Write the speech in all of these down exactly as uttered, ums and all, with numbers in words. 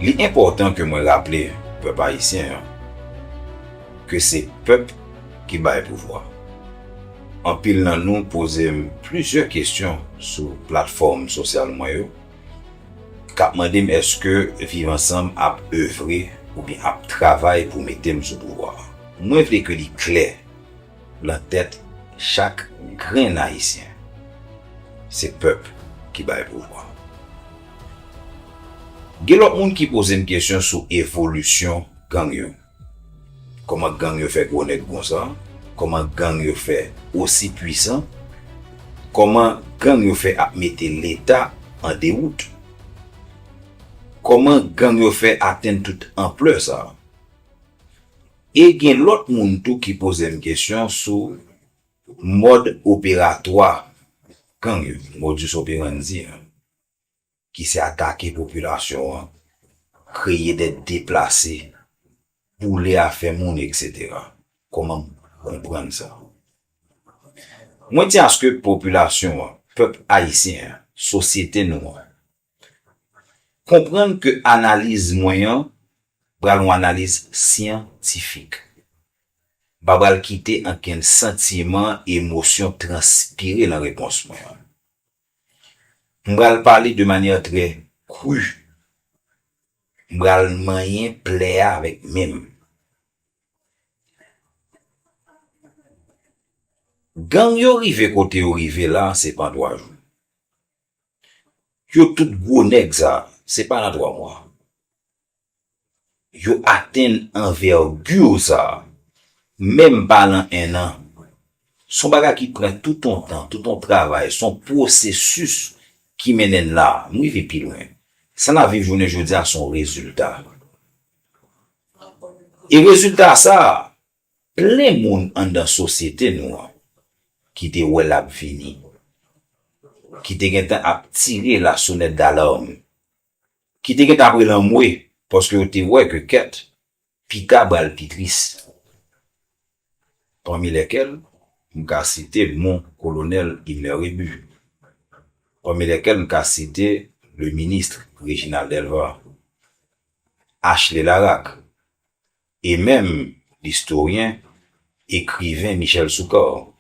Li enpòtan ke mwen raple pèp ayisyen an ke se pèp ki bay pouvwa. Anpil nan nou poze m plizyè kesyon sou platfòm sosyal mwen yo, k ap mande m èske Viv Ansanm ap evre oubyen ap travay pou mete m sou pouvwa a. Mwen vle ke li klè nan tèt chak grenn ayisyen, se pèp ki bay pouvwa. Gen lòt moun ki poze m kesyon sou evolisyon gang yo. Kòman gang yo fè gwo nèg konsa? Kòman gang yo fè osi pwisan? Kòman gang yo fè ap mete Leta an dewout? Kòman gang yo fè atenn tout anplè sa a? E gen lòt moun tou ki poze m kesyon sou mòd operatwa gang yo, modus operandi an, ki se atake popilasyon an, kreye dè deplase, boule afè moun, etsetera. Kòman m konprann sa? Mwen di aske popilasyon an, pèp ayisyen an, sosyete nou an, konprann ke analiz mwen an pral yon analiz syantifik. M pa pral kite ankenn santiman, emosyon transpire nan repons mwen an. M pral pale de manyè trè kri. M pral manyen plè a avèk men m. Gang yo rive kote yo rive la, se pa twa jou. Yo tout gwo nèg sa, se pa nan twa mwa. Yo atenn anvègi sa, menm pa nan en an. Se yon bagay ki pran tout yon tan, tout yon travay, se yon pwosesis ki mennen n la. M rive pi lwen. Sa n ap viv jounen jodi a, se yon rezilta. E rezilta sa, plen moun anndan sosyete nou an ki te wè l ap vini, ki te gentan ap tire la sonèt dalam, ki te gentan ap rele anmwe, paske yo te wè ke kèt, pita pral pi tris. Pami lèkèl, m ka site mon kolonèl Himmler Rébu. Pami lèkèl, m ka site le ministre Réginald Delva, Ashley Laraque, e menm listoryen, ekriven Michel Soukar.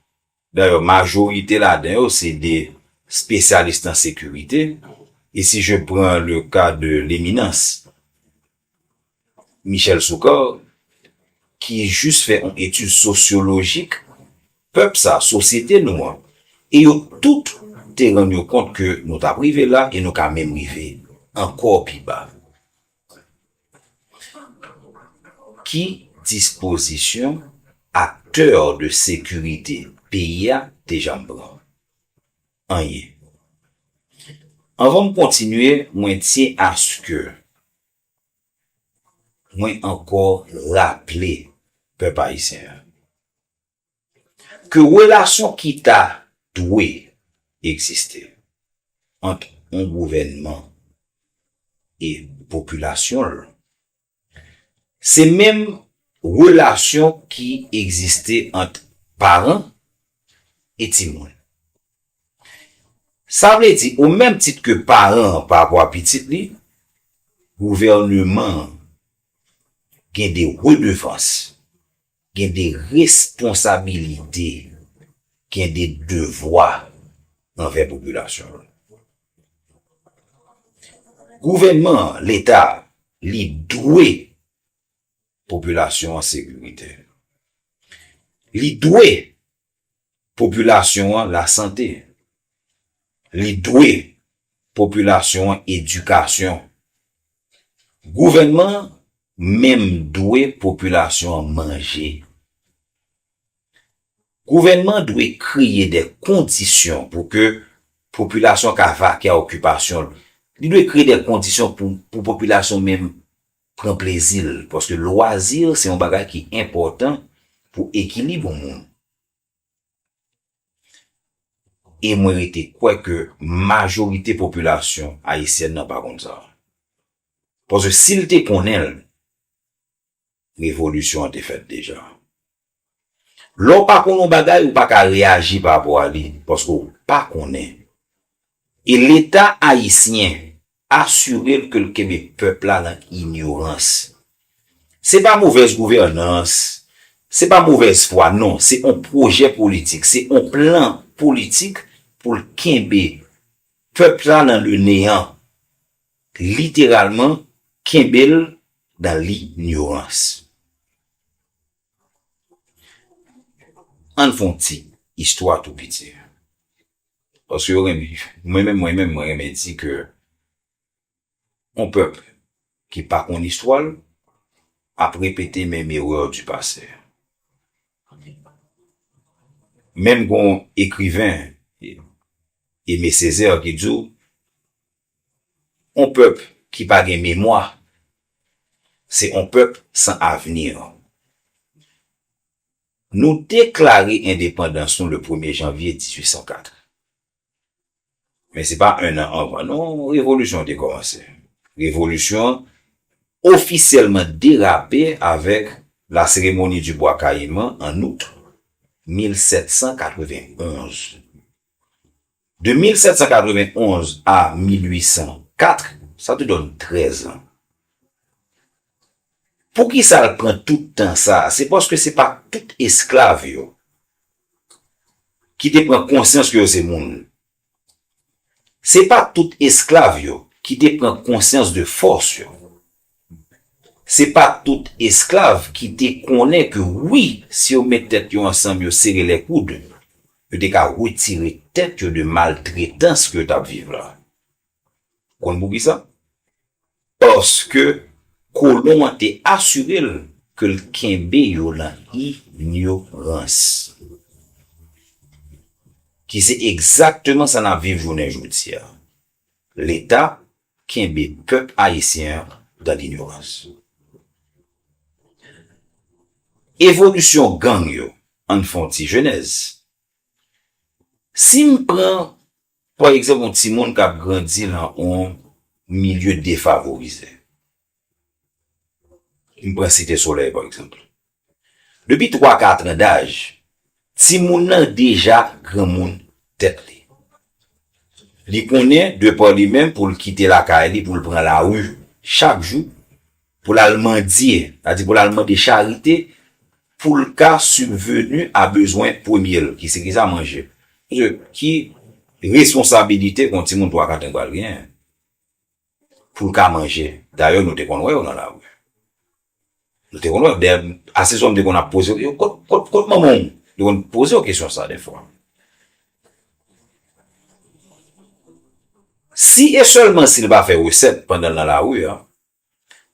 Dayè, majorite ladan yo se de spesyalis nan sekirite. E si je prends le cas de l'éminence Michel Soukar, ki jis fè yon etid sosyolojik pèp sa, sosyete nou an, e yo tout te rann yo kont ke nou t ap rive la e nou ka menm rive ankò pi ba. Ki dispozisyon aktè de sekirite peyi a te janm pran? Anyen. Anvan m kontinye, mwen tyen aske mwen ankò raple pèp ayisyen an ke relasyon ki ta dwe egziste ant yon gouvènman e popilasyon l, se menm relasyon ki egziste ant paran e timoun. Sa vle di, o menm tit ke paran an pa rapò a pitit li, gouvènman an gen de redevans, gen de responsabilite, gen de devwa anvè popilasyon an. Gouvènman an, Leta a, li dwe popilasyon an sekirite. Li dwe popilasyon an lasante. Li dwe popilasyon an edikasyon. Gouvènman an menm dwe popilasyon an manje. Gouvènman an dwe kreye de kondisyon pou ke popilasyon an ka vake a okipasyon l. Li dwe kreye de kondisyon pou, pou popilasyon menm pran plezi l, paske lwazi se yon bagay ki enpòtan pou ekilib yon moun. E mwen rete kwè ke majorite popilasyon ayisyèn nan pa konn sa. Paske si l te konnen l, revolisyon an te fèt deja. Lè w pa konn yon bagay, ou pa ka reyaji pa rapò a li, paske w pa konnen. E Leta ayisyen asire l ke l kenbe pèp la nan inyorans. Se pa movèz gouvènans, se pa movèz fwa, non, se yon pwojè politik, se yon plan politik pou l kenbe pèp la nan le neyan, literalman, kenbe l nan linyorans. Ann fè yon ti istwa tou piti. Paske yo renmen, mwen menm, mwen menm, mwen renmen di ke yon pèp ki pa konn istwa l ap repete menm erè di pase. Menm gon ekriven, Aimé Césaire, ki di w, yon pèp ki pa gen memwa, se yon pèp san avni. Nou deklare endepandans nou le premye janvye dizuit san kat. Men se pa en an anvan, non, revolisyon an te kòmanse. Revolisyon an ofisyèlman derape avèk la cérémonie du Bois Caïman an out mil sèt san katrevenn onz. De mil sèt san katrevenn onz a mil uit san kat, sa te donn trèz an. Poukisa l pran tout tan sa a? Se paske se pa tout esklav yo ki te pran konsyans ke yo se moun. Se pa tout esklav yo ki te pran konsyans de fòs yo. Se pa tout esklav ki te konnen ke wi, si yo met tèt yo ansanm, yo sere lè koud, yo te ka retire tèt yo de maltretans ke yo t ap viv la. Konn poukisa? Paske kolon an te asire l ke l kenbe yo nan inyorans. Ki se egzakteman sa n ap viv jounen jodi a. Leta kenbe pèp ayisyen an dan linyorans. Evolisyon gang yo, ann fè yon ti jenèz. Si m pran, pa egzanp, yon timoun k ap grandi nan yon milye defavorize, m pran Site Solèy, pa egzanp. Depi twa, kat an daj, timoun nan deja granmoun tèt li. Li konnen, de pa li menm, pou l kite lakay li, pou l pran lari chak jou, pou l al mandye, sètadi pou l al mande charite, pou l ka sibveni a bezwen premye l, ki se kisa? Manje. Paske ki responsabilite ke yon timoun twa, kat an pral genyen? Pou l ka manje. Dayè, nou te konn wè yo nan lari. Nou te konn wè, dayè, ase souvan m te konn ap poze yo, kot, kot, kot manman w? Yo konn poze yo kesyon sa dèfwa. Si e sèlman si l pa fè resèt pandan l nan lari a,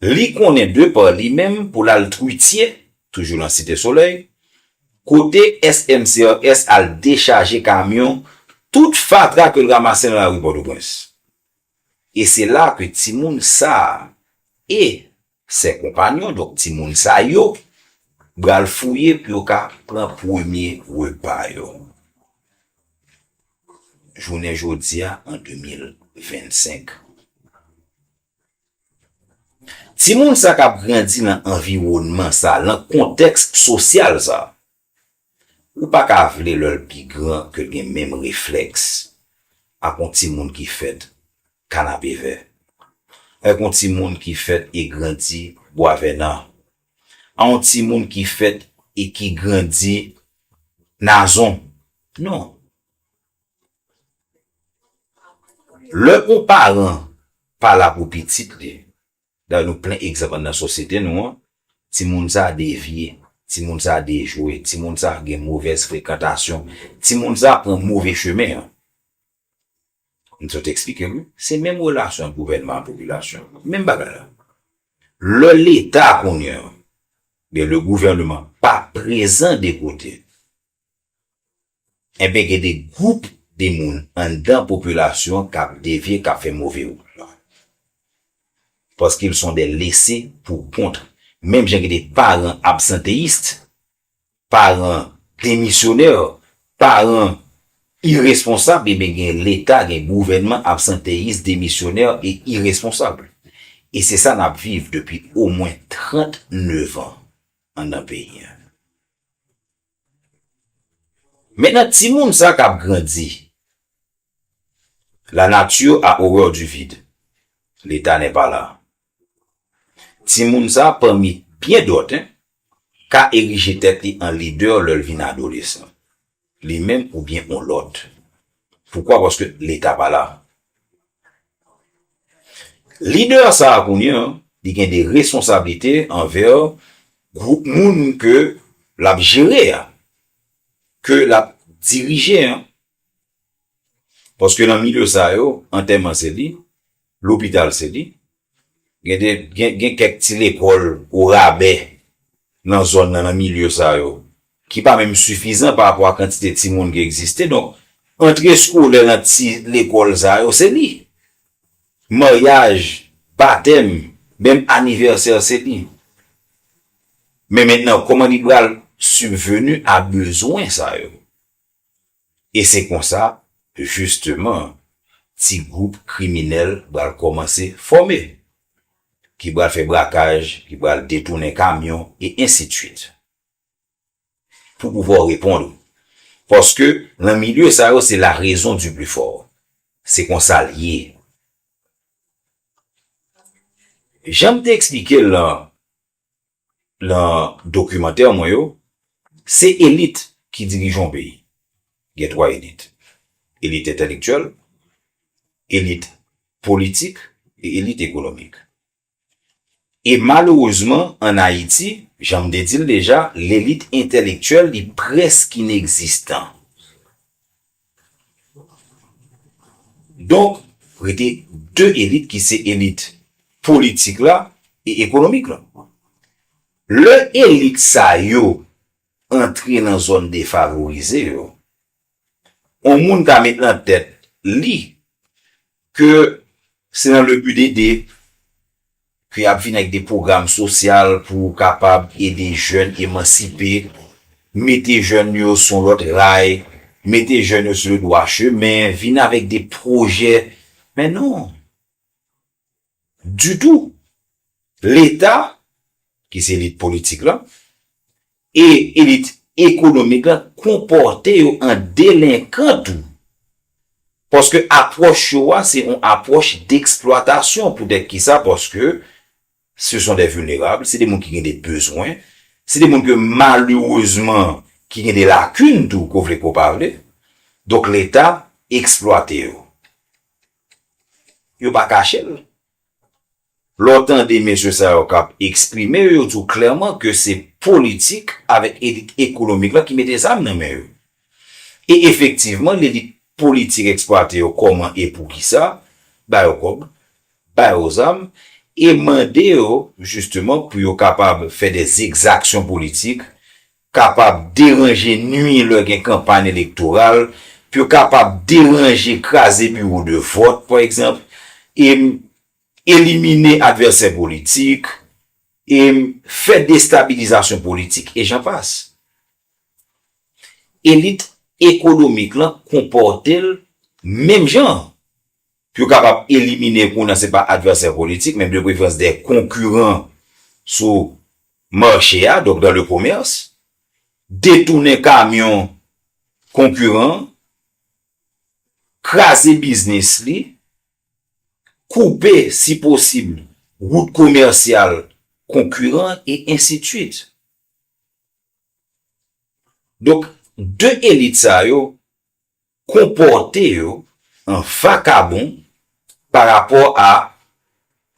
li konnen de pa li menm pou l al Twitye, toujou nan Site Solèy, kote S M C R S al dechaje kamyon tout fatra ke l ranmase nan lari Pòtoprens. E se la ke timoun sa a e sè konpanyon, donk timoun sa yo, pral fouye pou yo ka pran premye repa yo. Jounen jodi a, an de mil vennsenk, timoun sa k ap grandi nan anviwònman sa, nan kontèks sosyal sa, ou pa ka vle lè l pi gran ke l gen menm reflèks ak yon timoun ki fèt Kanapevè, ak yon timoun ki fèt e grandi Bwavèna, ak yon timoun ki fèt e ki grandi Nazon. Non. Lè yon paran pa la pou pitit li, dayè nou plen egzanp anndan sosyete nou an, timoun sa devye, timoun sa dejwe, timoun sa gen movèz frekantasyon, timoun sa pran move chemen an. M sot eksplike w, wi. Se menm relasyon ant gouvènman ak popilasyon. Menm bagay la. Lè Leta kounye a, oubyen le gouvernement pa prezan de kote, enben, gen de gwoup de moun anndan popilasyon k ap devye, k ap fè move wout la. Paske ils sont des laissés pour compte. Menm jan gen de paran absanteyis, paran demisyonè, paran iresponsab, ebyen, gen Leta, gen gouvènman absanteyis, demisyonè e iresponsab. E se sa n ap viv depi omwen tranntenevan anndan peyi a. Mentnan, timoun sa k ap grandi, la nature a horreur du vide. Leta n'est pas là. Timoun sa, pami byen dòt, en, ka erije tèt li an lidè lè l vin adolesan. Li menm oubyen on lòt. Poukwa? Paske Leta pa la. Lidè sa a kounye a, li gen de responsablite anvè gwoup moun ke l ap jere a, ke l ap dirije a. Paske nan milye sa yo, antèman se li, lopital se li, gen de, gen, gen kèk ti lekòl orabè nan zòn nan, nan milye sa yo, ki pa menm sifizan pa rapò a kantite timoun ki egziste. Donk, antre eskolè nan ti lekòl sa yo, se li. Maryaj, batèm, menm anivèsè, se li. Men mentnan, kòman li pral sibveni a bezwen sa yo? E se konsa, jisteman, ti gwoup kriminèl pral kòmanse fòme, ki pral fè brakaj, ki pral detounen kamyon, e ensidswit. Pou pouvwa w reponn ou. Paske nan milye sa yo, se la raison du plus fort. Se konsa l ye. Jan m te eksplike l lan, lan dokimantè mwen yo, se elit ki dirije yon peyi. Gen twa elit. Elit entèlektyèl, elit politik e elit ekonomik. E malerezman, ann Ayiti, jan m te di l deja, lelit entèlektyèl li prèske inegzistan. Donk, rete de elit ki se elit politik la e ekonomik la. Lè elit sa yo antre nan zòn defavorize yo, yon moun ka met nan tèt li ke se nan le but d'aider ke y ap vin ak de pwogram sosyal pou kapab ede jèn emansipe, mete jèn yo sou lòt ray, mete jèn yo sou le dwa chemen, vin avèk de pwojè. Men non. Ditou. Leta, ki se elit politik la, e elit ekonomik la konpòte yo an delenkan tou. Paske apwòch yo a, se yon apwòch deksplwatasyon. Poutèt ki sa? Paske ce sont des vulnérables, se de moun ki gen de bezwen, se de moun ke malerezman ki gen de lakin tou, ke w vle ke w pa vle. Donk Leta eksplwate yo. Yo pa kache l. Lè w tande mesye sa yo k ap eksprime yo, yo di w klèman ke se politik avèk elit ekonomik la ki mete zam nan men yo. E efektivman, lelit politik eksplwate yo kòman e poukisa, ba yo kòb, ba yo zam, e mande yo, jisteman, pou yo kapab fè de egzaksyon politik, kapab deranje, nwi lè gen kanpay elektoral, pou yo kapab deranje, kraze biwo de vòt, pa egzanp, e elimine advèsè politik, e fè destabilizasyon politik, e jan pas. Elit ekonomik lan konpòte l menm jan. Pou yo kapab elimine kounye a, se pa advèsè politik, men de preferans de konkiran sou mache a, donk dans le commerce, detounen kamyon konkiran, kraze biznis li, koupe, si posib, wout komèsyal konkiran, e ensidswit. Donk, de elit sa yo konpòte yo an vakabon pa rapò a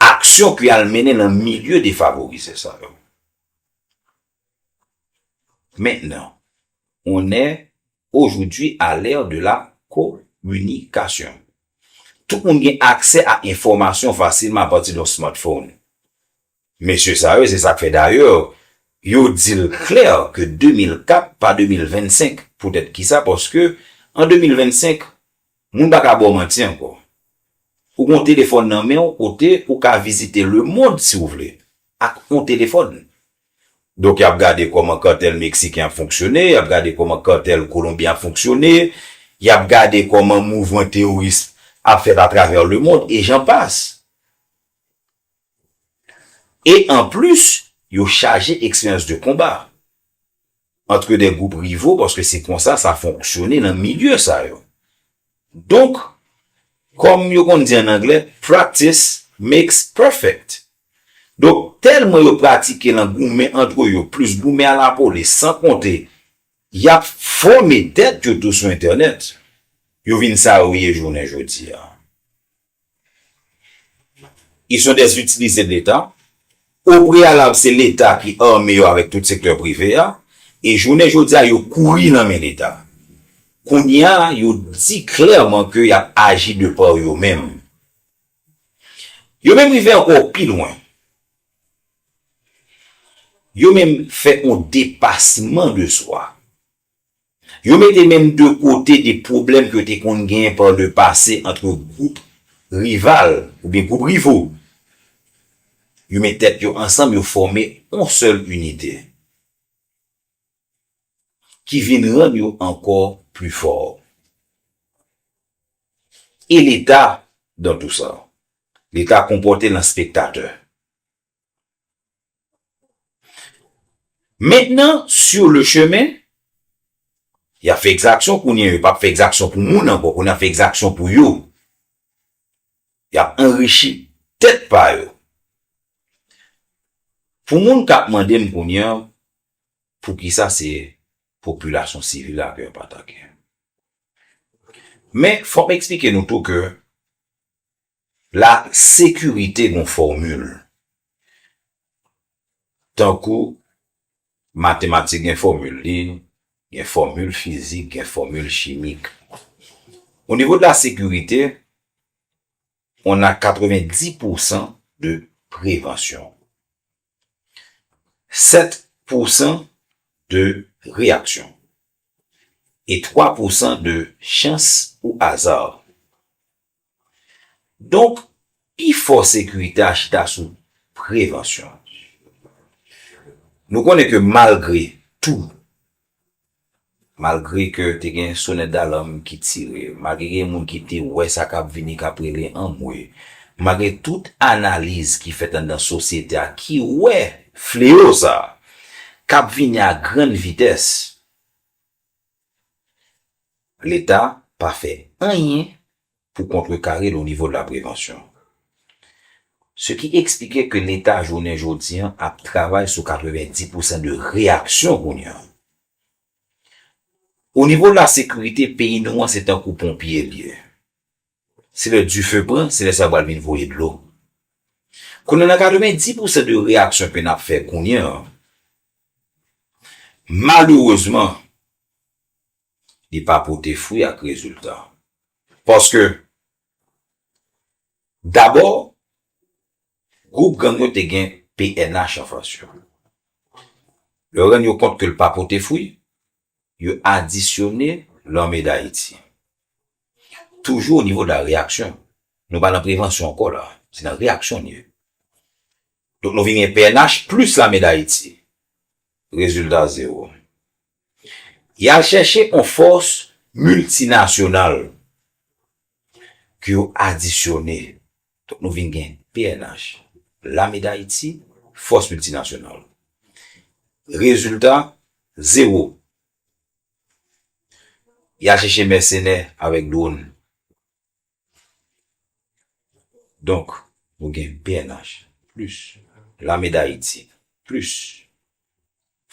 aksyon ke y al mennen nan milye defavorize sa yo. Mentnan, on est aujourd'hui à l'ère de la communication. Tout moun gen aksè a enfòmasyon fasilman apati de yon smartphone. Mesye sa yo, se sa k fè dayè, yo di l klè ke de mil kat pa de mil vennsenk. Poutèt kisa? Paske an de mil vennsenk, moun pa ka ba w manti ankò. Ou gen yon telefòn nan men w kote ou ka vizite lemonn si w vle, ak yon telefòn. Donk, y ap gade kòman katèl meksiken ap fonksyone, y ap gade kòman katèl kolonbyen ap fonksyone, y ap gade kòman mouvman teworis ap fèt atravè lemonn, e jan pas. E anplis, yo chaje eksperyans de konba entre des groupes rivaux, paske se konsa sa fonksyone nan milye sa yo. Donk, kòm yo konn di an anglè, practice makes perfect. Donk, tèlman yo pratike l an goumen antre yo, plis goumen a lapolis, san konte, y ap fòme tèt yo tou sou entènèt. Yo vin sa yo ye jounen jodi a. Ils sont des utilisés de l'État. O preyalab, se Leta ki ame yo avèk tout sektè prive a. E jounen jodi a, yo kouri nan men Leta. Kounye a, yo di klèman ke y ap aji de pa yo menm. Yo menm rive ankò pi lwen. Yo menm fè yon depasman de swa. Yo mete menm de kote de pwoblèm ke yo te konn genyen pa le pase ant gwoup rival oubyen gwoup rivo. Yo met tèt yo ansanm, yo fòme yon sèl inite ki vin rann yo ankò pli fò. E Leta, dans tout ça, Leta konpòte l an spektatè. Maintenant, sur le chemin, y ap fè egzaksyon kounye a, yo p ap fè egzaksyon pou moun ankò, kounye a y ap fè egzaksyon pou yo. Y ap anrichi tèt pa yo. Pou moun k ap mande m kounye a, poukisa se popilasyon sivil la ke yo pa atake? Men, fò m eksplike nou tou ke la sekirite gon fòmil. Tankou matematik gen fòmil li, gen fòmil fizik, gen fòmil chimik. Au niveau de la sécurité, on a quatre-vingt-dix pour cent de prévention, sept pour cent de réaction et trois pour cent de chance ou hasard. Donk, pi fò sekirite a chita sou prevansyon. Nou konnen ke malgre tou, malgre ke te gen sonèt dalam ki tire, malgre gen moun ki te wè sa k ap vini k ap rele anmwe, malgre tout analiz ki fèt anndan sosyete a ki wè fleyo sa a k ap vini a grann vitès, Leta pa fè anyen pou kontrekare l o nivo de la prevansyon. Ce qui explique que Leta jounen jodi an ap travay sou katrevendis pousan de reyaksyon kounye a. O nivo de la sekirite, peyi nou an se tankou ponpye l ye. Se lè dife pran, se lè sa yo pral vin voye dlo. Kounye a nan katrevendis pousan de reyaksyon ke n ap fè kounye a, malerezman, li pa pote fwi ak rezilta. Paske, dabò, gwoup gang yo te gen P N H anfas yo. Lè yo rann yo kont ke l pa pote fwi, yo adisyone Lame Dayiti. Toujou o nivo de la reyaksyon. Nou pa nan prevansyon ankò la. Se nan reyaksyon n ye. Donk, nou vin gen P N H plis Lame Dayiti. Rezilta, zewo. Y al chèche yon fòs miltinasyonal ke yo adisyone. Donk, nou vin gen P N H, Lame Dayiti, fòs miltinasyonal. Rezilta, zewo. Y al chèche mèsenè avèk dwòn. Donk, nou gen P N H, plis Lame Dayiti, plis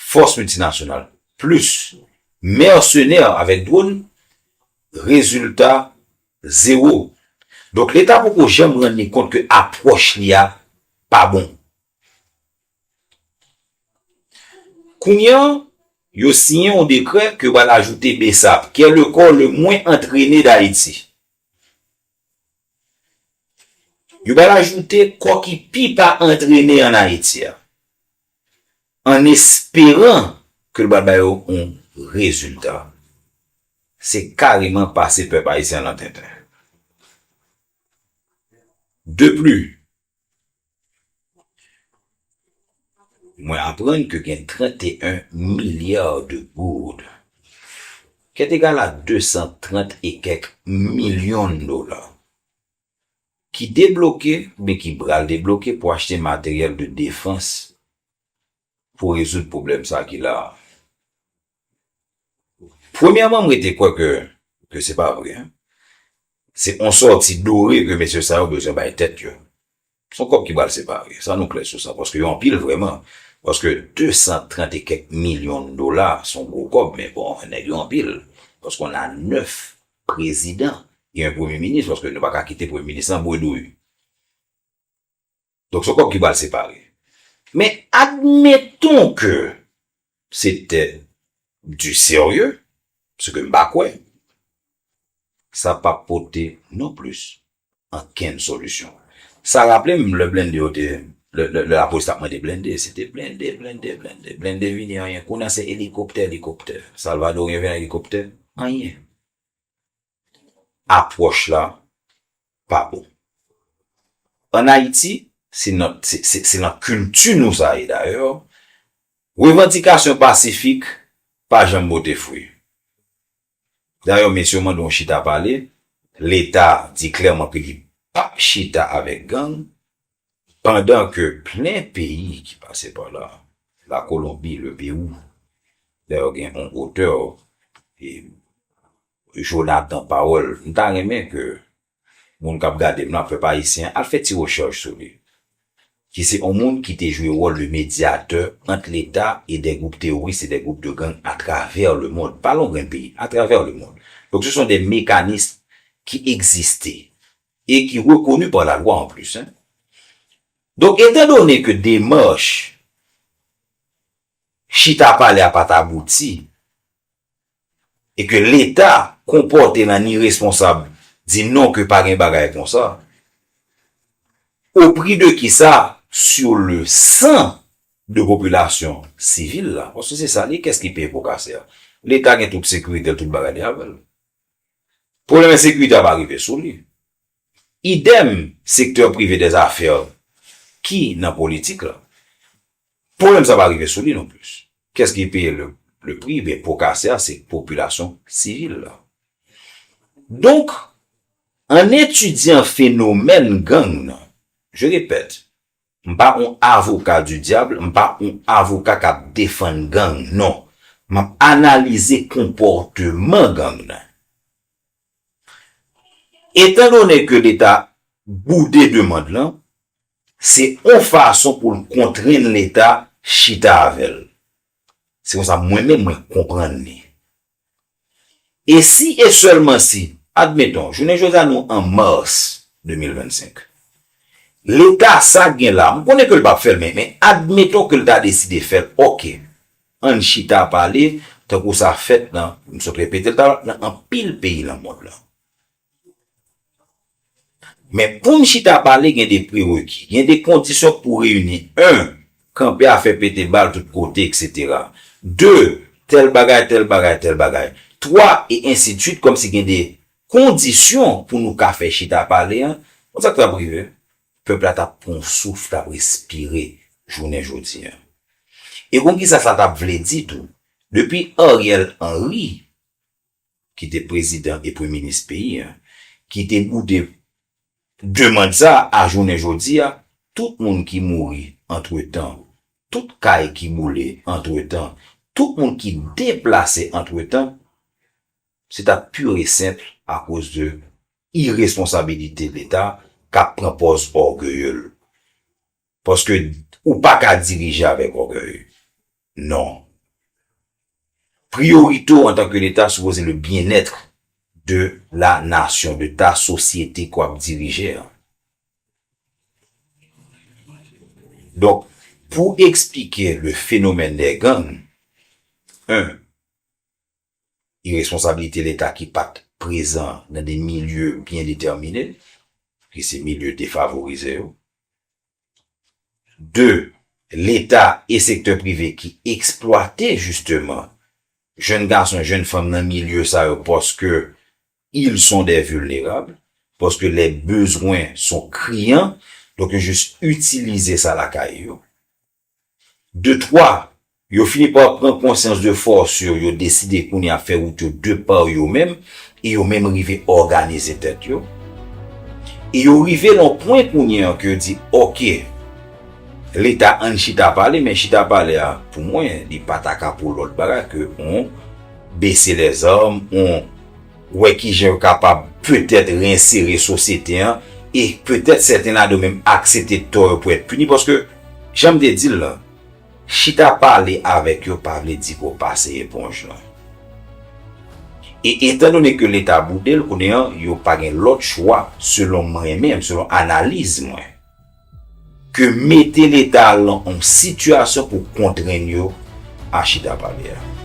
fòs miltinasyonal, plis mèsenè avèk dwòn, rezilta, zewo. Donk, Leta poko janm rann li kont ke apwòch li a pa bon. Kounye a, yo siyen yon dekrè ke yo pral ajoute BSAP, qui est le corps le moins entraîné d'Haïti. Yo pral ajoute kò ki pi pa antrene ann Ayiti a, an esperan ke l pral ba yo yon rezilta. Se kareman pase pèp ayisyen an nan tenten. De plis, mwen aprann ke gen trannteyen milya de goud, ki est égal à deux cent trente et quelques millions de dollars, ki debloke, oubyen ki pral debloke pou achte materyèl de defans pou rezoud pwoblèm sa ki la a. Premyèman, m rete kwè ke, ke se pa vre, en. Se yon sòti dore ke mesye sa yo bezwen bay tèt yo. Se yon kòb ki pral separe. Sa nou klè sou sa, paske yo anpil vrèman. Paske de san trant e kèk milyon dola, se yon gwo kòb, men bon, nèg yo anpil. Paske on a nèf prezidan e yon premye minis, paske nou pa ka kite premye minis lan bredouy. Donk, se yon kòb ki pral separe. Men admeton ke se tè du sérieux, ce que m pa kwè, sa p ap pote non plis ankenn solisyon. Sa raple m lè blende yo te, lè, lè, lè lapolis t ap mande blende, se te blende, blende, blende, blende vini anyen. Kounye a se elikoptè, elikoptè. Salvadoryen vin an elikoptè, anyen. Apwòch la pa bon. Ann Ayiti, se nan, se, se, se nan kilti nou sa ye dayè. Revandikasyon pasifik pa janm pote fwi. Dayè, mesye yo mande yon chita pale, Leta di klèman ke li p ap chita avèk gang, pandan ke plen peyi ki pase pa la, la Kolonbi, le Pewou, dayè gen yon otè, e, Jonathan Powell, m ta renmen ke moun k ap gade m nan, pèp ayisyen, al fè ti rechèch sou li. Ki se yon moun ki te jwe wòl de medyatè ant Leta e des groupes terroristes et des groupes de gangs à travers le monde. Pa nan yon grenn peyi, à travers le monde. Donc, ce sont des mécanismes qui existaient et qui reconnus par la loi en plus, hein. Donk, etandone ke demach chita pale a pa t abouti, e ke Leta konpòte l an iresponsab, di non ke pa gen bagay konsa, au prix de kisa, sur le sang de popilasyon sivil la, paske se sa li, kès ki peye po kase a? Leta gen tout sekirite l, tout bagay li avè l. Pwoblèm ensekirite a pa rive sou li. Idèm, sektè prive dè zafè ki nan politik la. Pwoblèm sa pa rive sou li non plis. Kès ki peye le, le pri? Ben, po kase a, se popilasyon sivil la. Donk, an etidyan fenomèn gang nan, je répète, m pa yon avoka du diable, m pa yon avoka k ap defann gang, non. M ap analize konpòteman gang nan. Etandone ke Leta boude demann lan, se yon fason pou l kontrenn Leta chita avè l. Se konsa mwen menm mwen konprann li. E si e sèlman si, admeton, jounen jodi a nou an mas de mil vennsenk, Leta sa gen la, m konnen ke l p ap fè l, men, men admeton ke l ta deside fè l, oke, ann chita pale, tankou sa fèt nan, m sot repete l talè, nan anpil peyi nan mond lan. Men pou n chita pale, gen de prereki, gen de kondisyon k pou reyini. En, kanpe a fè pete bal tout kote, etsetera. De, tèl bagay, tèl bagay, tèl bagay. Twa, e ensidsuit, kòmsi gen de kondisyon pou nou ka fè chita pale an. Konn sa k t ap rive? Pèp la t ap pran yon souf, t ap respire jounen jodi an. E konn kisa sa t ap vle di tou? Depi Ariel Henry, ki te prezidan e premye minis peyi a, ki te boude demann sa a, jounen jodi a, tout moun ki mouri antretan, tout kay ki boule antretan, tout moun ki deplase antretan, se ta pur et simple akoz de iresponsabilite Leta k ap pran pòz ògeye l. Paske ou pa ka dirije avèk ògèy. Non. Priyorite w antanke Leta sipoze le byenèt de la nasyon, de ta sosyete ke w ap dirije an. Donk, pou eksplike le fenomèn dè gang, en, iresponsabilite Leta ki pa t prezan nan de milye byen detèmine, ki se milye defavorize yo. De, Leta e sektè prive ki eksplwate jisteman jèn gason, jèn fanm nan milye sa yo paske ils sont des vulnérables, paske les besoins sont criants, donk yo jis itilize sa lakay yo. De twa, yo fini pa pran konsyans de fòs yo, yo deside kounye a fè wout yo de pa yo menm, e yo menm rive òganize tèt yo. E yo rive nan pwen kounye a ke yo di, oke, Leta ann chita pale, men chita pale a, pou mwen, li pa ta ka pou lòt bagay ke on bese lèzam, on wè kijan yo kapab petèt reyensere sosyete an, E petèt sèten ladan yo menm aksepte tò yo pou èt pini, paske, jan m te di l lan, chita pale avèk yo pa vle di pou w pase eponj lan. E etandone ke Leta boude l, kounye an, yo pa gen lòt chwa, selon mwen menm, selon analiz mwen, ke mete Leta a lan yon sitiyasyon pou kontrenn yo a chita pale a.